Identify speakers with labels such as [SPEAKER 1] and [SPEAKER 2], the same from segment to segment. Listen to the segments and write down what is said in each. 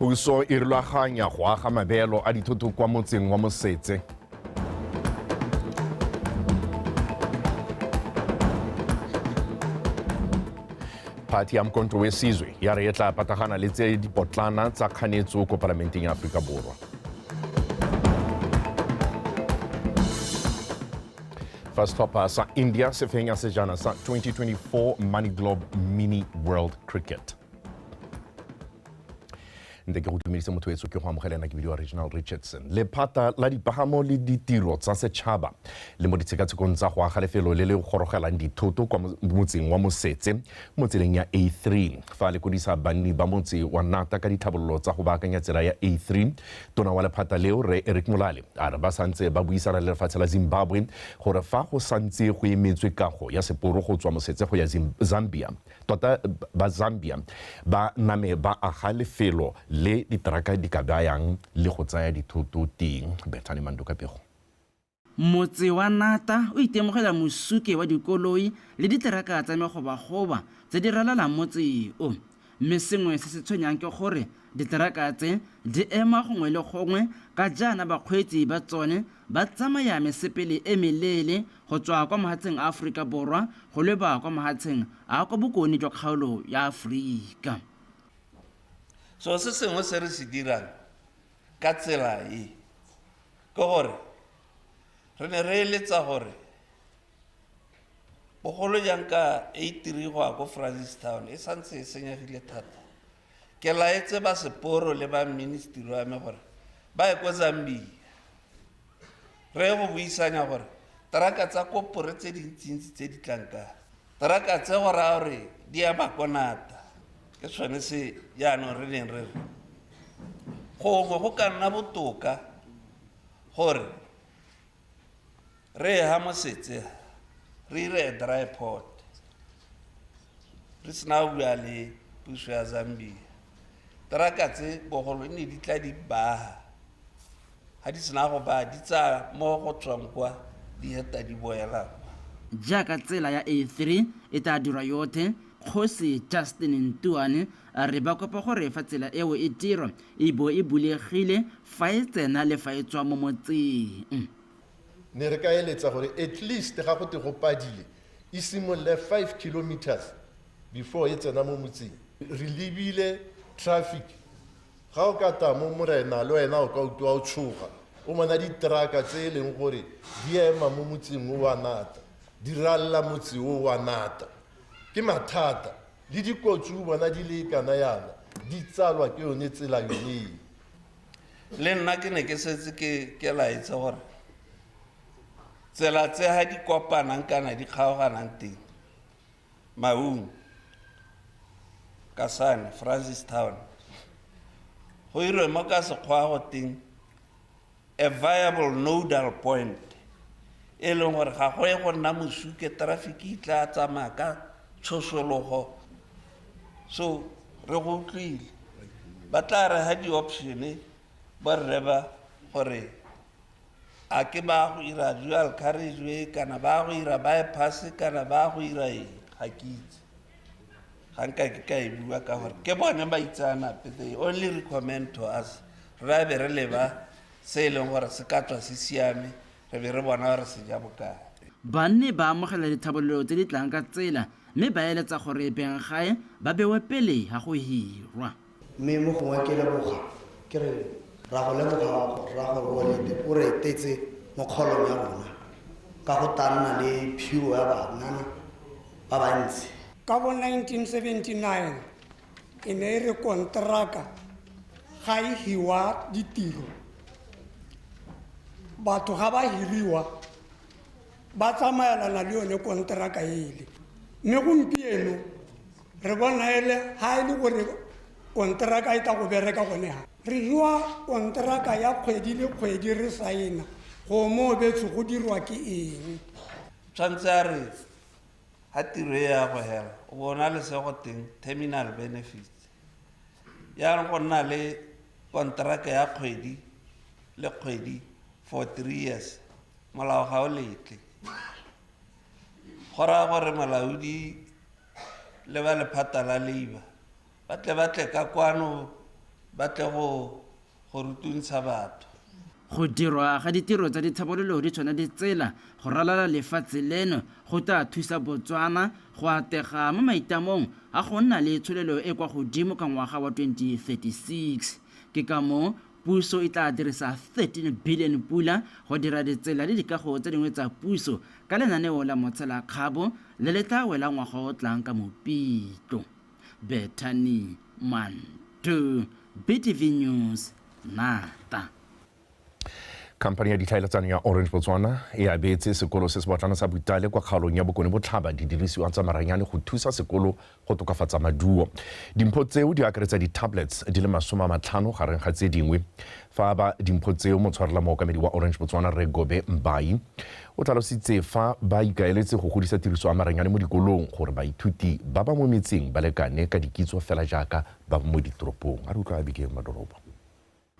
[SPEAKER 1] Puso e rulaganya go aga mabeelo a dithoto kwa motseng wa Mosetse. Phathi ya Mkhonto we Sizwe ya re e tla patagana le tse dipotlana tsa kganetso ko palamenteng ya Aforika Borwa. Fa setlhopha sa India se fenya sejana sa 2024 Money Globe Mini World Cricket. Nte ke go dumedise motho etso, ke go amogelena, ke bidiwa Regional Richardson. Lephata la dipagamo le ditiro tsa setšhaba le mo ditshekatshekong tsa go aga lefelo le le gorogelang dithoto kwa motseng wa Mosetse mo tseleng ya A3. Fa lekodisa banni ba motse wa Nata ka ditlhabololo tsa go baakanya tsela ya A3, tona wa lephata leo Rre Eric Molale a re ba santse ba buisana le lefatshe la Zimbabwe gore fa go santse go emetswe kago ya seporo go tswa Mosetse go ya Zambia, tota ba Zambia ba name ba aga lefelo le diteraka di ka bayang le go tsaya dithoto teng. Bethany Mandoka pego.
[SPEAKER 2] Motse wa Nata o itemogela mosuke wa dikoloi le diteraka tsa megobagoba tse di ralalang motse o, mme sengwe se se tshwenyang ke gore diteraka tse di ema gongwe le gongwe ka jaana bakgweetsi ba tsone ba tsamaya mesepele e meleele go tswa kwa mahatsheng a Aforika Borwa go leba kwa mahatsheng a kwa bokone jwa kgaolo ya Aforika.
[SPEAKER 3] So se sengwe se re se dirang ka tsela e ke gore re ne re eletsa gore bogolo jang ka A3 go ya ko Francistown e santse e senyegile thata. Ke laetse ba seporo le ba ministry wa me gore ba ye ko Zambia, re ye go buisanya gore teraka tsa kopore tse dintsintsi tse di tlang ka teraka tse go raya gore di ema ko Nata. Ke sone se jaanong re neng re re gongwe go ka nna botoka gore re ha Mosetse re ire dry port, re sena go bua le puso ya Zambia. Teraka tse bogolo ne di tla di baga, ga di sena go baya di tsaya mo go tswang kwa di heta di boela kwa.
[SPEAKER 2] Jaaka tsela ya A3 e tla dirwa yothe, Kgosi Justin Ntuane a re ba kopa gore fa tsela eo e dirwa e bo e bulegile fa e tsena le fa e tswa mo motseng.
[SPEAKER 4] Ne re ka eletsa gore at least ga go te go padile e simolole 5 kilometers before e tsena mo motseng. Re lebile traffic, ga o ka ta mo morena le wena o ka utlwa o tshoga o bona diteraka tse e leng gore di ema mo motseng o wa Nata, di ralla motse o wa Nata. Ke mathata le dikotsi o bona di le kana yana di tsalwa ke yone tsela yone e.
[SPEAKER 3] Le nna ke ne ke setse ke laetse gore tsela tse ha di kopanang kana di kgaoganang teng, Maung, Kasane, Francistown, go irwe mo ka sekgwa go teng a viable nodal point e leng gore ga go ye go nna mosuke, traffic e tla tsamaya ka tshosologo. So re go utlwile, ba tla re ha di-option borre ba gore a ke ba go ira dual carriageway kana ba go ira bypass kana ba go ira eng, ga ke itse, ga nka ke ka e bua ka gore ke bone baitseanape, they only recommend to us. Re be re leba se e leng gore se ka tswa se siame, re be re bona gore se ja bokae.
[SPEAKER 2] Banni ba amogela ditlhabololo tse di tlang ka tsela, mme ba eletsa gore benggae ba bewe pele ga go hirwa.
[SPEAKER 5] Mme mo gongwe ke leboga, ke re ra go leboga ra gore o re etetse mo kgaolong ya rona ka go ta nna le phiro ya banana ba bantsi.
[SPEAKER 6] Ka bo 1979 e ne e re konteraka ga e hiwa ditiro, batho ga ba hiriwa ba tsamaelana le yone konteraka ele. Mme gompieno re bona ele ha e le gore konteraka e tla go bereka gone ha. Re hiwa konteraka ya kgwedi le kgwedi re saena, go mo betsho go dirwa ke eng?
[SPEAKER 3] Tshwanetse a re ha tiro e ya go hela o bona le se go teng terminal benefits, yaanong go nna le konteraka ya kgwedi le kgwedi for 3 years, molao ga o letle. Go raya gore molaodi le ba lephata la labour ba tle ba tle ka kwano ba tle go rutuntsha batho.
[SPEAKER 2] Go dirwa ga ditiro tsa ditlhabololo di tshwana ditsela go ralala lefatshe leno go tla thusa Botswana go atega mo maitamong a go nna le tsholelo e kwa godimo ka ngwaga wa 2036. Ke ka moo puso e tla dirisa 13 billion pula go dira ditsela le dikago tse dingwe tsa puso ka lenaneo la motshelakgabo le le tla wela ngwaga o tlang ka Mopitlo. Bethany Mantu, BTV News, Nata.
[SPEAKER 1] Khamphani ya ditlhaeletsano ya Orange Botswana e abetse sekolo se se botlana sa Butale kwa kgaolong ya Bokone Botlhaba didirisiwa tsa maranyane go thusa sekolo go tokafatsa maduo. Dimpho tseo di akaretsa di-tablets di le 50 gareng ga tse dingwe. Fa ba dimpho tseo motshwarela mookamedi wa Orange Botswana Rre Gobe Mbai o tlhalositse fa ba ikaeletse go godisa tiriso ya maranyane mo dikolong gore baithuti ba ba mo metseng ba lekane ka dikitso fela jaaka ba mo ditoropong. A re utlwa Abigail Madorobo.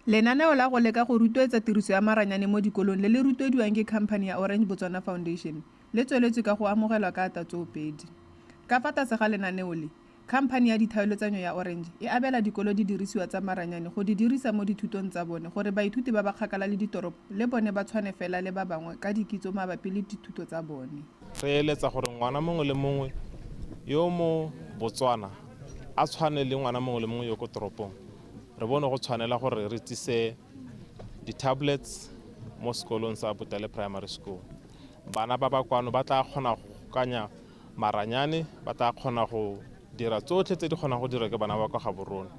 [SPEAKER 7] Lenaneo la go leka go rotloetsa tiriso ya maranyane mo dikolong le le rotloediwang ke khamphani ya Orange Botswana Foundation le tsweletswe ka go amogelwa ka tsoopedi. Ka fa tlase ga lenaneo le, khamphani ya ditlhaeletsanyo ya Orange e abela dikolo didirisiwa tsa maranyane go di dirisa mo dithutong tsa bone gore baithuti ba ba kgakala le ditoropo le bone ba tshwane fela le ba bangwe ka dikitso mabapi le dithuto tsa bone.
[SPEAKER 8] Re eletsa gore ngwana mongwe le mongwe yo mo Botswana a tshwane le ngwana mongwe le mongwe yo ko toropong. Re bone go tshwanela gore re tsise di-tablets mo sekolong sa Butale Primary School. Bana ba ba kwano ba tla kgona go kanya maranyane, ba tla kgona go dira tsotlhe tse di kgonang go dira ke bana ba kwa Gaborone.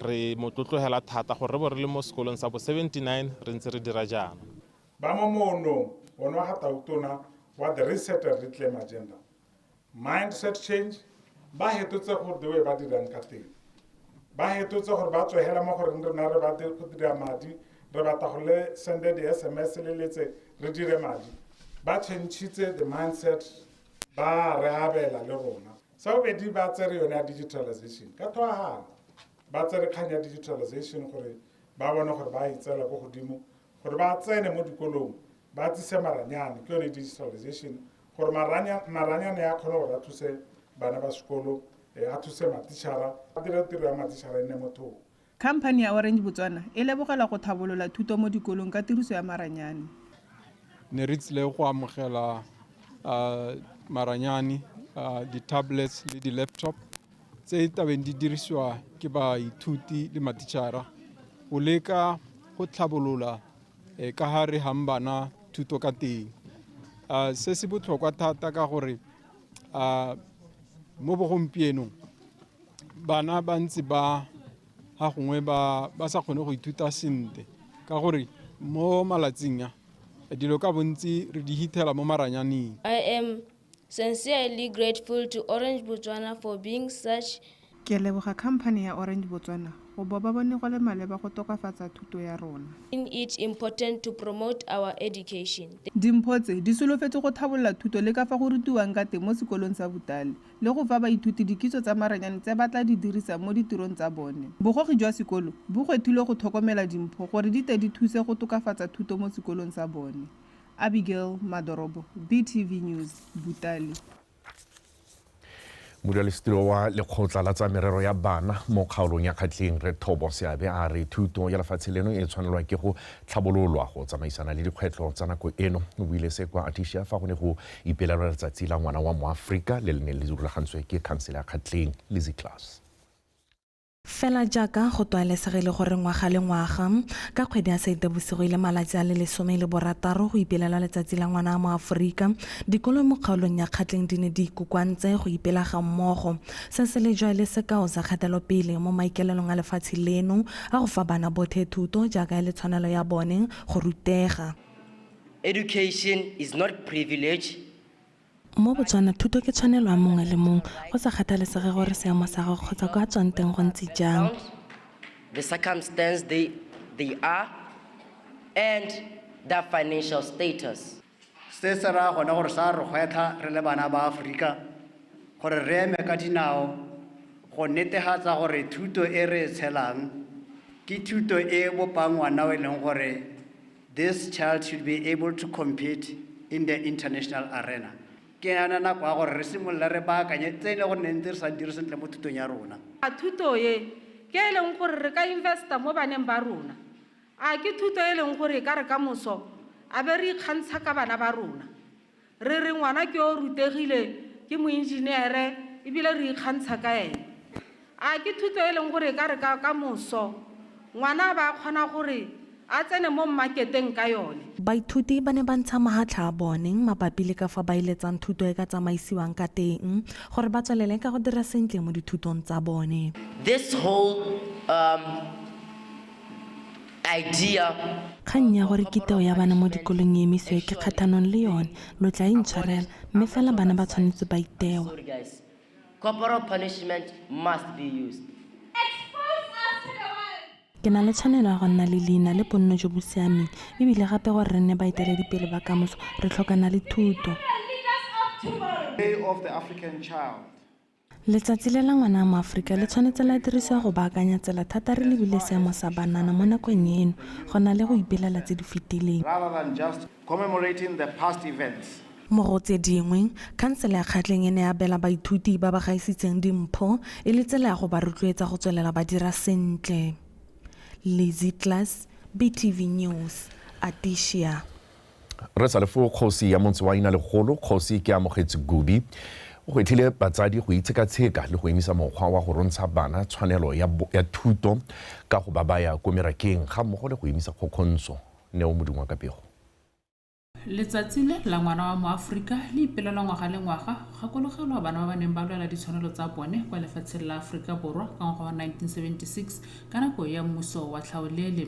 [SPEAKER 8] Re motlotlogela thata gore re bo re le mo sekolong sa bo 79 re ntse re dira jaana.
[SPEAKER 9] Ba mo moonong one wa ga Tautona wa the reset and reclaim agenda. Mindset change ba hetotse gore the way ba dirang ka teng. Ba hetotse gore ba tswegela mo goreng re na re batle go dira madi, re batla go le sende di-SMS le letse re dire madi. Ba changitse the mindset, ba re abela le rona. Sa bobedi ba tsere yone ya digitalization ka thoagano, ba tsere kgang ya digitalization gore ba bone gore ba itseela ko godimo, gore ba tsene mo dikolong ba tsise maranyane, ke yone digitalization gore maranyane ya kgone gore a thuse bana ba sekolo, a thuse matitšhara, a dire tiro ya matitšhara e nne mothong.
[SPEAKER 7] Khamphani ya Orange Botswana e lebogela go tlhabolola thuto mo dikolong ka tiriso ya maranyane.
[SPEAKER 10] Ne re tsile go amogela maranyane, di-tablets le di-laptop tse tabeng di dirisiwa ke baithuti le matitšhara go leka go tlhabolola ka ha re hang bana thuto ka teng. Se se botlhokwa thata ka gore mo bogompienong bana ba ntse ba ha gongwe ba sa kgone go ithuta sentle ka gore mo malatsing a dilo ka bontsi re di hithela mo maranyaneng.
[SPEAKER 11] I am sincerely grateful to Orange Botswana for being such.
[SPEAKER 7] Ke leboga khamphani ya Orange Botswana go bo ba bone go le maleba go tokafatsa thuto ya rona.
[SPEAKER 11] In it important to promote our education.
[SPEAKER 7] Dimpho tse di solofetse go tlhabolola thuto le ka fa go rutiwang ka teng mo sekolong sa Butale le go fa baithuti dikitso tsa maranyane tse ba tla di dirisa mo ditirong tsa bone. Bogogi jwa sekolo bo gwethilwe go tlhokomela dimpho gore di tle di thuse go tokafatsa thuto mo sekolong sa bone. Abigail Madorobo, BTV News, Butale.
[SPEAKER 1] Modulasetilo wa lekgotla la tsa merero ya bana mo kgaolong ya Kgatleng Rre Thobo Seabe a re thuto ya lefatshe leno e tshwanelwa ke go tlhabololwa go tsamaisana le dikgwetlho tsa nako eno. O buile se kwa Artesia fa go ne go ipelelwa letsatsi la ngwana wa Moaforika le le neng le rulagantswe ke khansele ya Kgatleng Lizzy Class.
[SPEAKER 12] Fela jaaka go tlwaelesegile gore ngwaga le ngwaga ka kgwedi ya Seetebosigo le malatsi a le 16 go ipelela letsatsi la ngwana mo Aforika, dikolo mo kgaolong ya Kgatleng di ne di ikokoantse go ipela ga mmogo. Se se le jwa le sekao sa kgatelopele mo maikaelelong a lefatshe leno a go fa bana botlhe thuto jaaka e le tshwanelo ya bone go rutega.
[SPEAKER 13] Education is not privilege.
[SPEAKER 12] Mo Botswana thuto ke tshwanelo ya mongwe le mongwe go sa kgathalesege gore seemo sa gagwe kgotsa kwa tswang teng go ntse jang.
[SPEAKER 13] The circumstance they are and their financial status.
[SPEAKER 5] Se se raya gone gore sa re gwetlha re le bana ba Aforika gore re eme ka dinao go netefatsa gore thuto e re e tshelang ke thuto e bopang ngwana o e leng gore this child should be able to compete in the international arena. Ke yona nako ya gore re simolola re baakanye tse e le gore ne ntse re sa dire sentle mo thutong ya rona.
[SPEAKER 14] Thuto e ke e leng gore re ka investa mo baneng ba rona? A ke thuto e leng gore e ka re ka moso a be re ikgantsha ka bana ba rona, re re ngwana ke o rutegile, ke moengineere, ebile re ikgantsha ka ene? A ke thuto e leng gore e ka re ka moso ngwana ba kgona gore a tsene mo mmaketeng ka yone?
[SPEAKER 12] Baithuti ba ne ba ntsha mahatlha a bone mabapi le ka fa ba iletsang thuto e ka tsamaisiwang ka teng gore ba tswelele ka go dira sentle mo dithutong tsa bone.
[SPEAKER 13] This whole idea.
[SPEAKER 12] Kgang ya gore kiteo ya bana mo dikolong e emisiwe ke kgathanong le yone, lo tla intshwarela, mme fela bana ba tshwanetse ba itewa.
[SPEAKER 13] Sorry guys. Corporal punishment must be used.
[SPEAKER 12] Ke na le tshwanelo ya go nna le leina le bonno jo bo siameng, ebile gape gore re nne baeteledipele ba kamoso re tlhokana le thuto.
[SPEAKER 15] Day of the African Child.
[SPEAKER 12] Letsatsi le la ngwana mo Aforika le tshwanetse la dirisiwa go baakanya tsela thata re lebile seemo sa banana mo nakong eno go na le go ipelela tse di fetileng.
[SPEAKER 15] Rather than just commemorating the past events.
[SPEAKER 12] Mo go tse dingwe, khansele ya Kgatleng e ne ya abela baithuti ba ba gaisitseng dimpho e le tsela ya go ba rotloetsa go tswelela ba dira sentle. Lizzy Class, BTV News, Atishia.
[SPEAKER 1] Re sa le fo kgosi ya motse wa Inalegolo, kgosi ke amogetse Gubi, o gwetlhile batsadi go itshekatsheka le go emisa mokgwa wa go rontsha bana tshwanelo ya thuto ka go ba baya ko merakeng ga mmogo le go emisa kgokgontsho. Neo Modingwa ka pego.
[SPEAKER 16] Letsatsi le la ngwana wa moAforika le ipelelwa ngwaga le ngwaga go gakologelwa bana ba ba neng ba lwela ditshwanelo tsa bone kwa lefatsheng la Aforika Borwa ka ngwaga wa 1976 ka nako ya mmuso wa tlhaolele.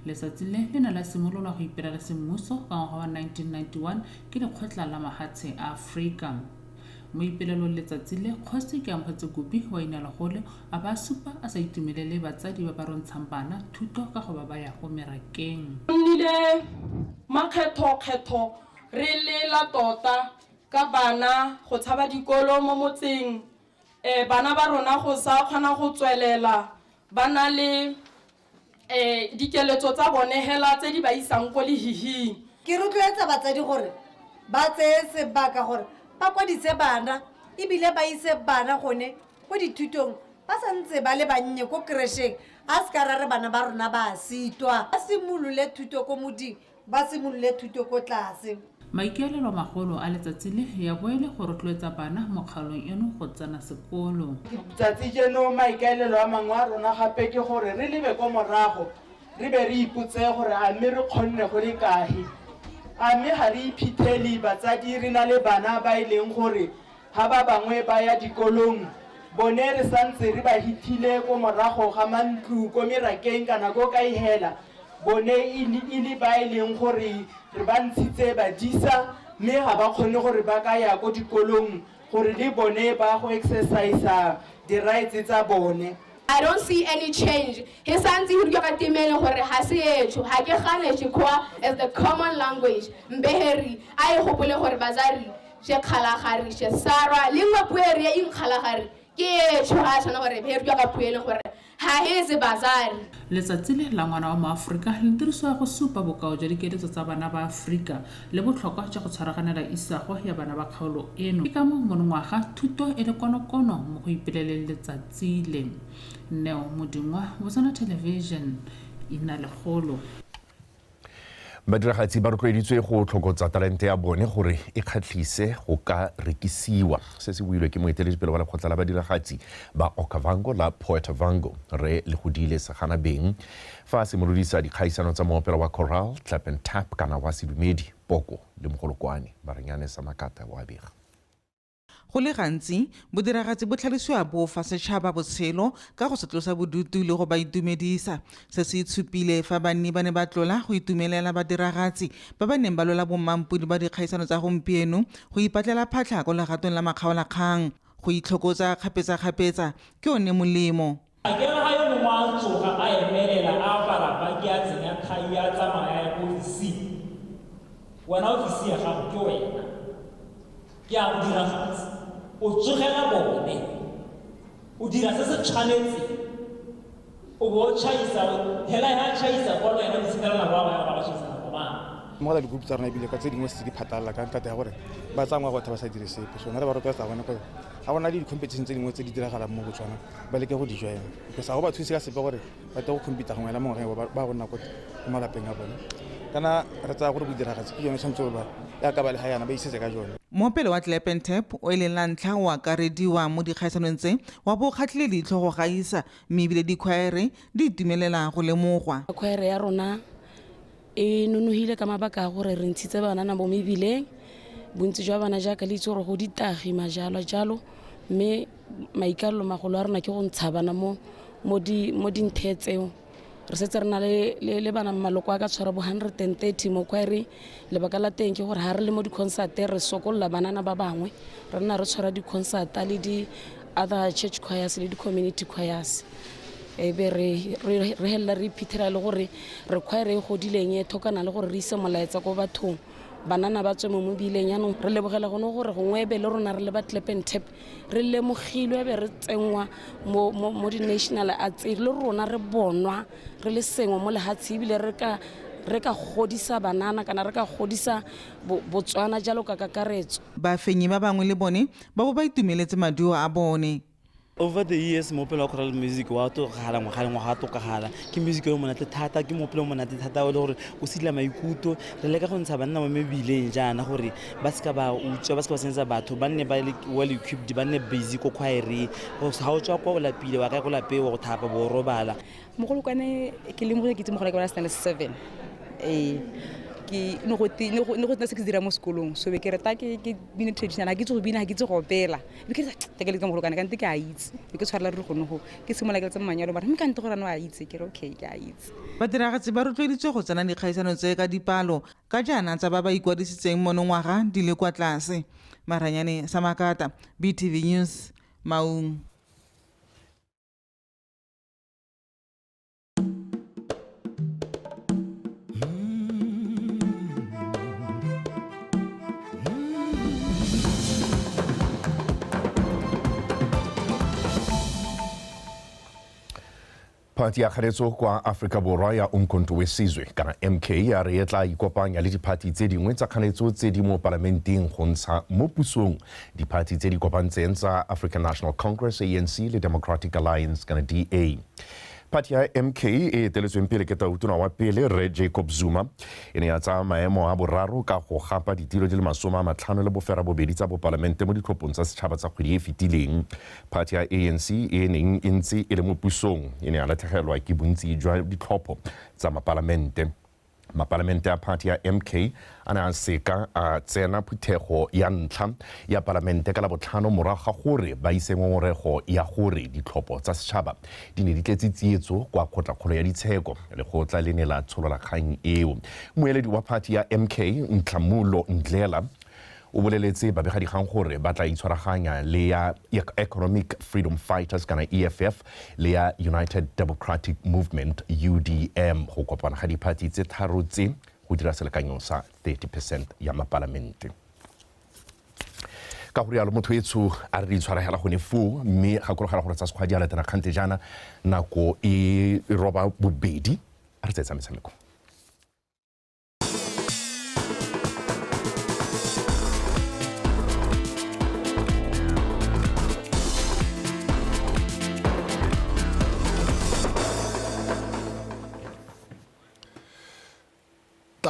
[SPEAKER 16] Letsatsi le le ne la simololwa go ipelela semmuso ka ngwaga wa 1991 ke lekgotla la mahatshe a Aforika. Mo ipelelong letsatsi le, kgosi ke amogetse Gubi wa Inalegolo a ba supa a sa itumelele batsadi ba ba rontshang bana thuto ka go ba baya go merakeng.
[SPEAKER 17] Nnile makgetho-kgetho re lela tota ka bana go tshaba dikolo mo motseng, bana ba rona go sa kgona go tswelela ba na le dikeletso tsa bone hela tse di ba isang ko lehihing.
[SPEAKER 18] Ke rotloetsa batsadi gore ba tseye sebaka gore ba kwadise bana ebile ba ise bana gone ko dithutong ba santse ba le bannye ko crècheng, a se ka ra re bana ba rona ba sitwa, ba simolole thuto ko moding, ba simolole thuto ko tlase.
[SPEAKER 16] Maikaelelo magolo a letsatsi le ya boele go rotloetsa bana mo kgaolong eno go tsena sekolo.
[SPEAKER 19] Tsatsi jeno maikaelelo a mangwe a rona gape ke gore re lebe ko morago re be re ipotse gore a mme re kgonne go le kae, a mme ga re iphitlhele batsadi re na le bana ba e leng gore ga ba bangwe ba ya dikolong bone re santse re ba hithile ko morago ga mantlo ko merakeng kana ko kae hela, bone e le ba e leng gore re ba ntshitse badisa mme ga ba kgone gore ba ka ya ko dikolong gore le bone ba go exercise di-rights tsa bone.
[SPEAKER 20] I don't see any change. He santse ho dula ka temele hore ha se etsho, ha ke gane Xikhowa as the common language. Mbeheri a e hopole hore bazari she kgalagari she sarwa le nngwe puo e re e nkgalagari ke etsho, ha tshwana hore be re dula ka puo e leng hore ha he se bazari.
[SPEAKER 16] Letsatsi le la ngwana wa moAforika le dirisiwa go supa bokao jwa dikeletso tsa bana ba Aforika le botlhokwa jwa go tshwaraganela isago ya bana ba kgaolo eno. Ke ka moo monongwaga thuto e le konokono mo go ipeleleng letsatsi le. Neo Modingwa, Botswana Television, Inalegolo.
[SPEAKER 1] Badiragatsi ba rotloeditswe go tlhokotsa talente ya bone gore e kgatlhise go ka rekisiwa. Se se builwe ke moeteledipele wa lekgotla la badiragatsi ba Okavango la Poetavango, Rre Legodile Seganabeng, fa a simolodisa dikgaisano tsa moopelo wa choral, clap and tap kana wa sedumedi, poko le mogolokwane. Barenyane Samakata wa bega.
[SPEAKER 21] Go le gantsi bodiragatsi bo tlhalosiwa bo fa setšhaba botshelo ka go se tlosa bodutu le go ba itumedisa. Se se itshupile fa banni ba ne ba tlola go itumelela badiragatsi ba ba neng ba lwela bommampodi ba dikgaisano tsa gompieno go ipatlela phatlha ko legatong la makgaolakgang. Go itlhokotsa kgapetsa-kgapetsa ke one molemo.
[SPEAKER 22] A ke re ga yo mongwe a tsoga a emelela a apara baki a tsenya thai a tsamaya ya ko ofising, wena ofisi ya gago ke wena, ke a go diragatsa, o tsogela bone, o dira se se tshwanetseng, o bo o tšhaisa, hela ya tšhaisa kwa le wena o itshepelela ba bangwe ba ba tšhaisa nako mang.
[SPEAKER 4] Mo ga di-group tsa rona ebile ka tse dingwe se di phatlalela ka ntata ya gore ba tsaya ngwaga batho ba sa dire sepe. So nna re ba rotloetsa bone gore ga bona le di-competition tse dingwe tse di diragalang mo Botswana ba leke go di joina, because ga go ba thuse ka sepe gore ba tle go compete gongwe la mongwe ba go nna ko malapeng a bone. Kana re tsaya gore bodiragatsi ke yone tshwanetse ba yaka ba le ga yana ba isetse ka jone.
[SPEAKER 21] Moopelo wa Clap and Tap o e leng la ntlha o akarediwa mo dikgaisanong tse wa bo kgatlhile leitlho go gaisa, mme ebile dikhwaere di itumelela go lemogwa.
[SPEAKER 6] Khwaere ya rona e nonogile ka mabaka a gore re ntshitse banana mo mebileng, bontsi jwa bana jaaka le itse gore go ditagi majalwa jalo, mme maikalelo magolo a rona ke go ntsha bana mo dinthe tseo. Re setse re na le bana maloko a ka tshwara bo 130 mo khwaereng. Lebaka la teng ke gore ha re le mo di-concert re sokolola banana ba bangwe, re nna re tshwara di-concert le di-other church choirs le di-community choirs. E be re helela re iphitlhela le gore re choir e godileng e thokana le gore re ise molaetsa ko bathong, banana ba tswe mo mobileng. Jaanong re lebogela gone gore gongwe ebe le rona re le ba Clap and Tap re lemogilwe ebe re tsenngwa mo di-national arts, le rona re bonwa re le sengwe mo lehatshe, ebile re ka godisa banana kana re ka godisa Botswana jalo ka kakaretso.
[SPEAKER 21] Bafenyi ba bangwe le bone ba bo ba itumeletse maduo a bone.
[SPEAKER 23] Over the years, moopelo wa choral music wa tokagala ngwaga le ngwaga tokagala. Ke music o monate thata, ke moopelo o monate thata o le gore o sidila maikutlo. Re leka go ntsha banna mo mebileng jaana gore ba seka ba utswa, ba seka ba senyetsa batho, ba nne ba le well equipped, ba nne busy ko choireng. Ga o tswa kwa o lapile, wa ka ko lapeng wa go thapa bo robala.
[SPEAKER 24] Mogolokwane ke lemogile ke itse mogolokwane wa standard 7. Ke ne go tsena se ke se dira mo sekolong, so be ke reta ke bine traditional, ga ke itse go bina, ga ke itse go opela. Be ke re ta ke le mogolokwane kante ke a itse, be ke tshwarela ruri gone go ke simolola ke letsa manyalo, mara mme kante gore ano a itse, ke re okay ke a itse.
[SPEAKER 21] Badiragatsi ba rotloeditswe go tsena dikgaisano tse ka dipalo ka jaana tsa ba ba ikwadisitseng monongwaga di le kwa tlase. Maranyane Samakata, BTV News, Maung.
[SPEAKER 1] Phathi ya kganetso kwa Afrika Borwa ya Umkhonto we Sizwe kana MK ya re e tla ikopanya le diphathi tse dingwe tsa kganetso tse di mo palamenteng go ntsha mo pusong diphathi tse di kopantseng tsa African National Congress ANC le Democratic Alliance kana DA. Phathi ya MK e eteletsweng pele ke tautona wa pele Rre Jacob Zuma e ne ya tsaya maemo a boraro ka go gapa ditilo di le 58 tsa bopalamente mo ditlhophong tsa setšhaba tsa kgwedi e fetileng. Phathi ya ANC e neng e ntse e le mo pusong e ne ya latlhegelwa ke bontsi jwa ditlhopho tsa mapalamente. Mapalamente a phathi ya MK a ne a seka a tsena phuthego ya ntlha ya palamente ka Labotlhano morago ga gore ba ise ngongorego ya gore ditlhopho tsa setšhaba di ne di tletse tsietso kwa kgotlakgolo ya ditsheko. Lekgotla le ne la tsholola kgang eo. Moeledi wa phathi ya MK Nhlamulo Ndlela o boleletse babegadikgang gore ba tla itshwaraganya le ya Economic Freedom Fighters kana EFF le ya United Democratic Movement UDM go kopana ga diphathi tse tharo tse go dira selekanyo sa 30% ya mapalamente. Ka go rialo motho etsho a re itshwaragela gone foo, mme gakologela gore tsa sekgwa di a latela kgante jaana nako e roba bobedi a re tsetsa metshameko.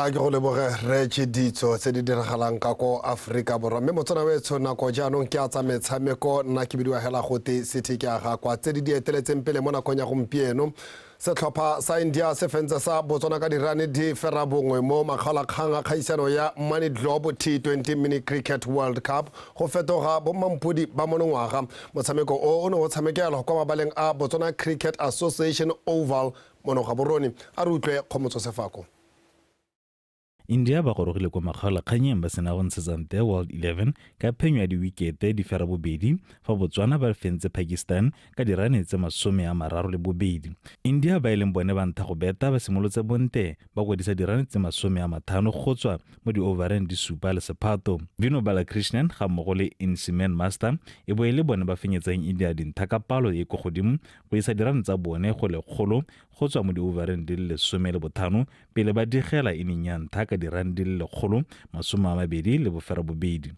[SPEAKER 25] Ke go leboge re ditso tse di diragalang ka ko Aforika Borwa, mme motswana wetsho nako jaanong ke a tsa metshameko. Nna ke bidiwa hela gote City ke a ga kwa tse di di eteletseng pele mo nakong ya gompieno. Setlhopha sa India se fentse sa Botswana ka dirane di ferabongwe mo makgaolakgang a kgaisano ya Money Globe T20 Mini Cricket World Cup go fetoga bommampodi ba monongwaga. Motshameko o o ne o tshamekelwa kwa mabaleng a Botswana Cricket Association Oval mono Gaborone. A re utlwe Kgomotso Sefako.
[SPEAKER 26] India ba gorogile kwa makgaolakganyeng ba sena go ntshetsa nte World 11 ka phenyo ya diwikete di ferabobedi fa Botswana ba fentse Pakistan ka dirane tse 32. India ba e leng bone ba ntha go beta ba simolotse bonte ba kwadisa dirane tse 50 go tswa mo di-overeng di supa le sephato. Vino Balakrishnan ga mmogo le Insimen Master e bo e le bone ba fenyetsang India dintha ka palo e ko godimo go isa dirane tsa bone go lekgolo go tswa mo di-overeng di le 15 pele ba digela inning ya ntha ka dirane di le 129.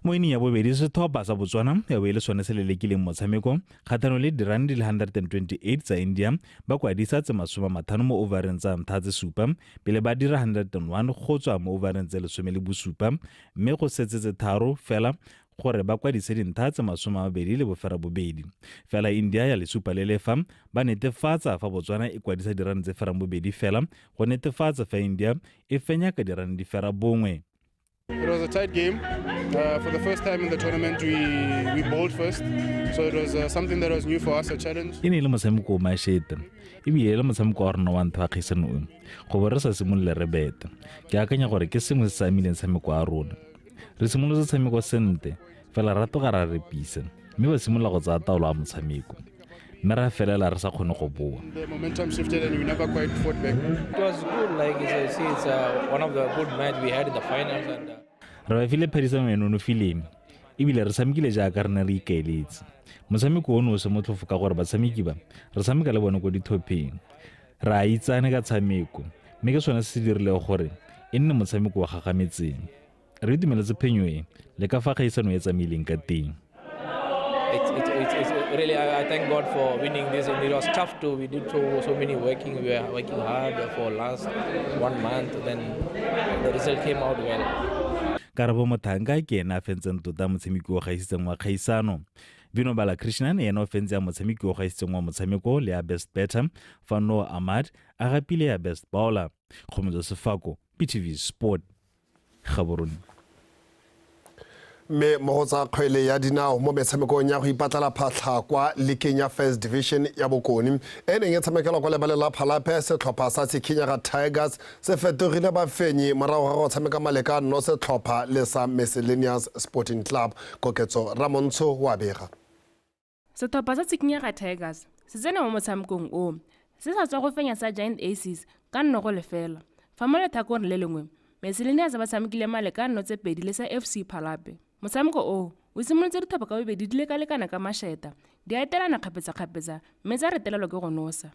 [SPEAKER 26] Mo ining ya bobedi, setlhopha sa Botswana ya bo e le sone se lelekileng motshameko kgatlhanong le dirane di le 128 tsa India, ba kwadisa tse 50 mo overeng tsa ntlha tse 7 pele ba dira 101 go tswa mo overeng tse 17, mme go setse tse 3 fela gore ba kwadise dintlha tse 29. Fela India ya lesupa le lefa ba netefatsa fa Botswana e kwadisa dirane tse 2 fela go netefatsa fa India e fenya ka dirane di 1.
[SPEAKER 4] It was a tight game. For the first time in the tournament, we bowled first, so it was something that was new for us, a challenge.
[SPEAKER 26] E ne e le motshameko o mašete, ebile e le motshameko wa rona wa ntho wa kgaisano o, go bo re sa simolole re beta. Ke akanya gore ke sengwe se se amileng tshameko wa rona. Re simolotse tshameko sentle, fela ra tloga ra repisa, mme ba simolola go tsaya taolo ya motshameko. Mme ra felela re sa kgone go boa.
[SPEAKER 4] The momentum shifted and we never quite fought back.
[SPEAKER 2] It was good, like you see, it's one of the good match we had in the finals. And
[SPEAKER 26] re ba file phadisano e nonofileng, ebile re tshamekile jaaka re ne re ikaeletse. Motshameko ono o se motlhofo ka gore batshameki ba re tshameka le bone ko dithopheng. Re a itsane ka tshameko, mme ke sone se se dirileng gore e nne motshameko wa gagametseng. Re itumeletse phenyo e le ka fa kgaisano e tsamaileng ka teng.
[SPEAKER 2] It's really, I thank God for winning this, and it was tough too. We did so many working, we were working hard for last 1 month, then the result came out well.
[SPEAKER 26] Karabo Mothanka ke ena a fentseng tota motshameki o gaisitseng wa kgaisano. Vino Balakrishnan ena o fentse ya motshameki o gaisitseng wa motshameko le ya best batter, fa Noah Ahmad a gapile ya best bowler. Kgomotso Sefako, BTV Sport, Gaborone.
[SPEAKER 25] Mme mo go tsa kgwele ya dinao mo metshamekong ya go ipatlela phatlha kwa leaking ya First Division ya Bokone e neng e tshamekelwa kwa lebaleng la Phalape, setlhopha sa Tshikinyega Tigers se fetogile bafenyi morago ga go tshameka malekano setlhopha le sa Miscellaneous Sporting Club. Koketso Ramontsho wa bega.
[SPEAKER 3] Setlhopha sa Tshikinyega Tigers se tsene mo motshamekong o se sa tswa go fenya sa Giant Aces ka 0-0, fa mo letlhakoreng le lengwe Miscellaneous ba tshamekile malekano tse 2 le sa FC Phalape. Motshameko o o simolotse ditlhopha ka bobedi di lekalekana ka mašeta, di a etelana kgapetsa-kgapetsa mme tsa retelelwa ke go nosa.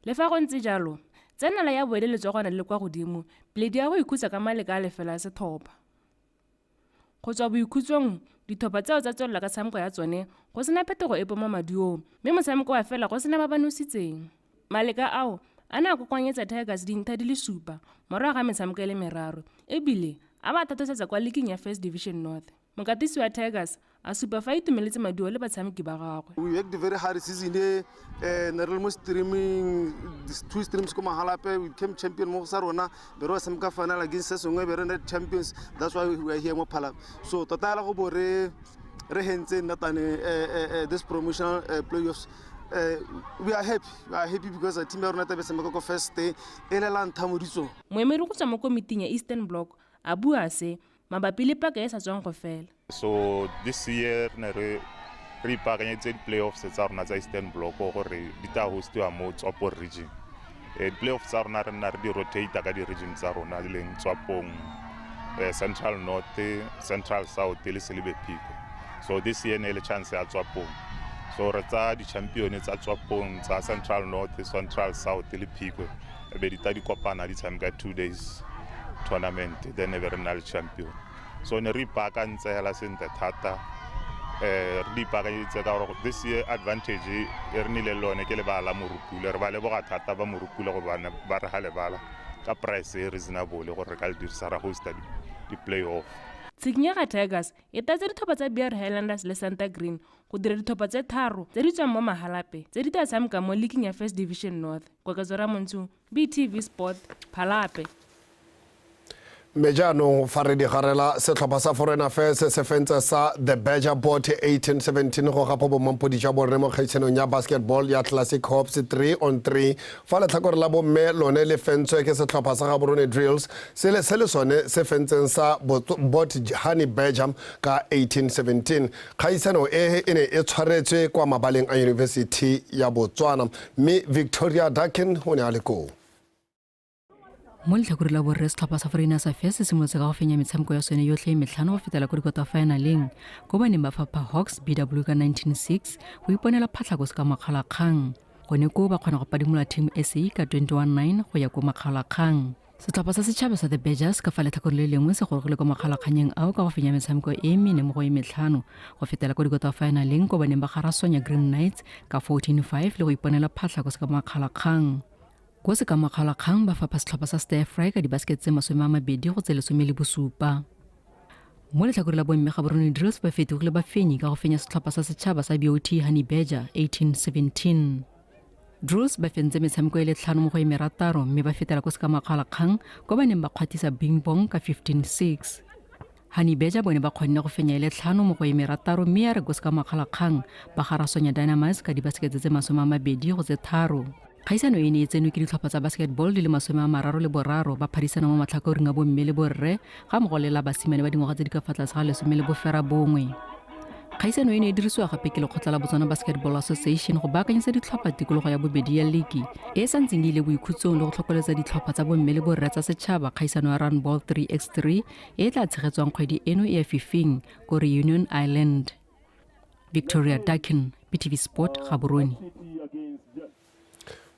[SPEAKER 3] Le fa go ntse jalo, tsenela ya boele letsogwana le le kwa godimo pele di ya go ikhutsa ka maleka a lefela a setlhopha. Go tswa boikhutsong, ditlhopha tseo tsa tswelela ka tshameko ya tsone go sena phetogo epe mo maduong, mme motshameko wa fela go sena ba ba nositseng. Maleka ao a ne a kokoanyetsa Tigers dintlha di le 7 morago ga metshameko e le 3, ebile a ba thatosetsa kwa leaking ya First Division North. Mokatisi wa Tigers a supa fa itumeletse maduo le batshameki ba gagwe.
[SPEAKER 4] We worked very hard season e, ne re le mo streaming, 2 streams ko Mahalape, we became champion mo go sa rona, be re wa tshameka final against se sengwe, be re nna champions, that's why we are here mo Phalape. So tota hela go bo re hentse nna tane this promotional playoffs. We are happy. We are happy because the team ya rona tla be tshameka ko first day e le la ntlha mo ditsong.
[SPEAKER 3] Moemedi go tswa mo komiting ya Eastern Bloc a bua se mabapi le paka e sa tswang go fela.
[SPEAKER 8] So this year ne re ipaakanyeditse di-playoffs tsa rona tsa Eastern Bloc gore di tla hostiwa mo Tswapong region. Di-playoffs tsa rona re nna re di rotate ka di-region tsa rona di leng Tswapong, Central North, Central South le Selebi Phikwe. So this year ne le chance ya Tswapong. So re tsa di-champion tsa Tswapong, tsa Central North, Central South le Phikwe, e be di tla di kopana di tshameka 2 days tournament, then e be re nna le champion. So ne re ipaakantse hela sentle thata, re di ipaakanyeditse ka gore this year advantage e re nnileng le yone ke lebala la Morupule. Re ba leboga thata ba Morupule gobane ba re ga lebala ka price e reasonable gore re ka le dirisa ra hosta di-playoff.
[SPEAKER 3] Tshikinyega Tigers e tatse ditlhopha tsa BR Highlanders le Santa Green go dira ditlhopha tse 3 tse di tswang mo Mahalape tse di tla tshameka mo leaking ya First Division North. Koketso Ramontsho, BTV Sport, Phalape.
[SPEAKER 25] Mme jaanong fa re di garela, setlhopha sa Foreign Affairs se fentse sa The Badger Board 18-17 go gapa bomampodi jwa borre mo kgaisanong ya basketball ya Classic Hoops 3-on-3, fa letlhakore la bomme lone le fentswe ke setlhopha sa Gaborone Drills se le sone se fentseng sa Bot Honey Badger ka 18-17. Kgaisano e e ne e tshwaretswe kwa mabaleng a University ya Botswana, mme Victoria Dakin o ne a le koo.
[SPEAKER 9] Mo letlhakoreng la borre, setlhopha sa Foreign Affairs se simolotse ka go fenya metshameko ya sone yotlhe e metlhano go fetela ko dikota-finaleng, ko ba neng ba fapha Hawks BW ka 19-6 go iponela phatlha ko se ka makgaolakgang. Gone koo ba kgona go padimola Team SA ka 21-9 go ya ko makgaolakgang. Setlhopha sa setšhaba sa The Badgers ka fa letlhakoreng le lengwe se gorogile kwa makgaolakganyeng ao ka go fenya metshameko e mene mo go e metlhano go fetela kwa dikota-faenaleng ko baneng ba garaswanya Grim Knights ka 14-5 le go iponela phatlha ko se ka makgaolakgang. Ko se ka makgaolakgang ba fapha setlhopha sa Stir Fry ka dibasket tse 20 go tse 17. Mo letlhakoreng la bomme Gaborone Drills ba fetogile bafenyi ka go fenya setlhopha sa setšhaba sa BOT Honey Badger 18-17. Drills ba fentse metshameko e le 5 mo go e merataro mme ba fetela ko se ka makgaolakgang ko ba neng ba kgwathisa Bing Bong ka 15-6. Honey Badger bone ba kgonne go fenya e le 5 mo go e merataro mme ya re ko se ka makgaolakgang ba garaswanya Dynamites ka dibasekete tse 20 go tse 3. Kgaisano e ne e tsenwe ke ditlhopha tsa basketball di le 33 ba phadisana mo matlhakoreng a bomme le borre ga mmogo le la basimane ba dingwaga tse di ka fa tlase ga 19. Kgaisano e ne e dirisiwa gape ke lekgotla la Botswana Basketball Association go baakanyetsa ditlhopha tikologo ya bobedi ya liki e e santseng e ile boikhutsong le go tlhokoletsa ditlhopha tsa bomme le borre tsa setšhaba kgaisano ya Run Ball 3x3 e e tla tshegetswang kgwedi eno e ya fifing ko Reunion Island. Victoria Dakin, BTV Sport, Gaborone.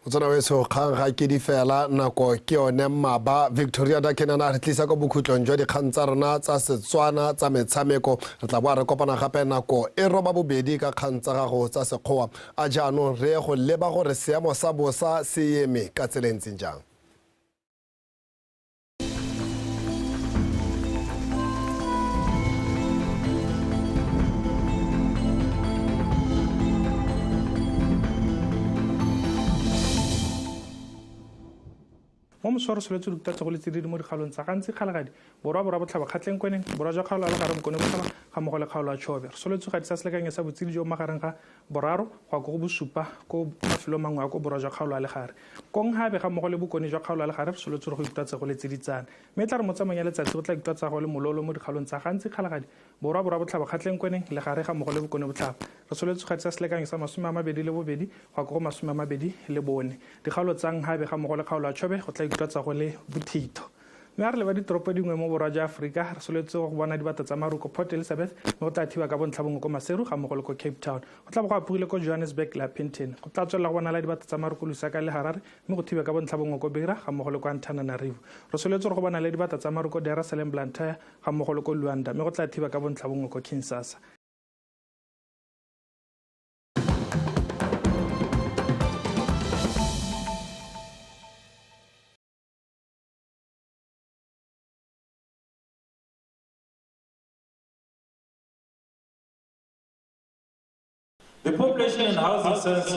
[SPEAKER 25] Motswana weso kgang ga ke di fela nako ke yone mmaba. Victoria Dakenana re tlisa ko bokhutlong jwa dikgang tsa rona tsa Setswana tsa metshameko. Re tla boa re kopana gape nako e roba bobedi ka kgang tsa gago tsa Sekgowa. A jaanong re ye go leba gore seemo sa bosa se eme ka tsela e ntseng jang.
[SPEAKER 5] Mo moswaro soletse dikutwa tsa go le tsididi mo dikgaolong tsa gantsi Kgalagadi, borwa borwa botlhaba Kgatleng Kweneng, borwa jwa kgaolo ya Legare Bokone Botlhaba ga mmogo le kgaolo ya Chobe. Re soletse ga di sa selekanye sa botsididi jo magareng ga 3 go ya ko go 7 ko mafelong mangwe a ko borwa jwa kgaolo ya Legare. Kong gape ga mmogo le bokone jwa kgaolo ya Legare re soletse go dikutwa tsa go le tsiditsana. Mme tla re mo tsamaong ya letsatsi go tla dikutwa tsa go le mololo mo dikgaolong tsa gantsi Kgalagadi, borwa borwa botlhaba Kgatleng Kweneng, Legare ga mmogo le bokone botlhaba. Re soletse ga di sa selekanye sa 22 go ya ko go 24. Dikgaolo tsa Nghabe ga mmogo le kgaolo ya Chobe go tla dikutwa tsa go le bothitho. Mme a re leba ditoropo dingwe mo borwa jwa Aforika re soletse go bona dibata tsa maruko Port Elizabeth mme go tla thiba ka bontlha bongwe ko Maseru ga mmogo le ko Cape Town. Go tla bo go apogile ko Johannesburg le Upington. Go tla tswelela go bonala dibata tsa maruko Lusaka le Harare mme go thiba ka bontlha bongwe ko Beira ga mmogo le ko Antananarivo. Re soletse go bona le dibata tsa maruko Dar es Salaam, Blantyre ga mmogo le ko Luanda mme go tla thiba ka bontlha bongwe ko Kinshasa.
[SPEAKER 7] The population and housing census